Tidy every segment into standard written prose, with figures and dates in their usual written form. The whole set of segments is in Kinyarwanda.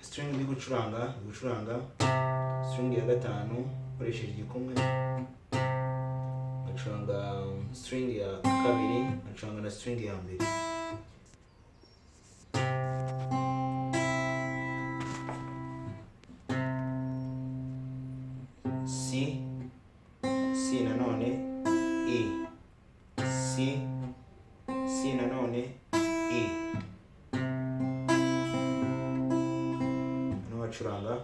String ndi gucuranga string ya gatanu nkoresheje igikumwe, ngacuranga string ya kabiri, ngacuranga na string ya mbere. C, C nanone, E, C, C nanone, E. Hano bacuranga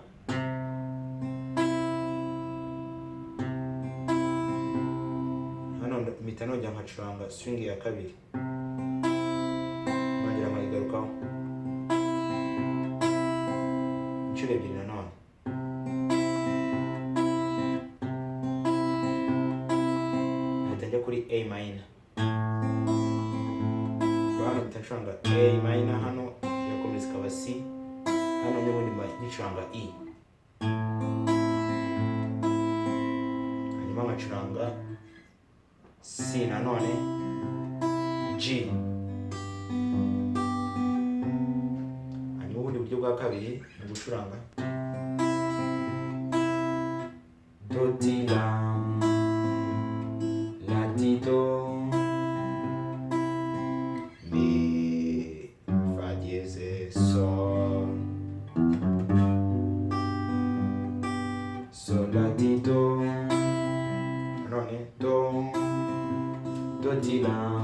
hano mpita nongera nkacuranga string ya kabiri, nkongera nkayigarukaho inshuro ebyiri nanone. Nkahita njya kuri A minor. Hano mpita ncuranga A minor, hano irakomeza ikaba C, hano n'ubundi mba nkicuranga E, hanyuma nkacuranga C nanone, G. Hanyuma ubundi buryo bwa kabiri ni ugucuranga Do ti la, la ti do, mi, fa dièse, sol, sol la ti do, nanone do, do ti la,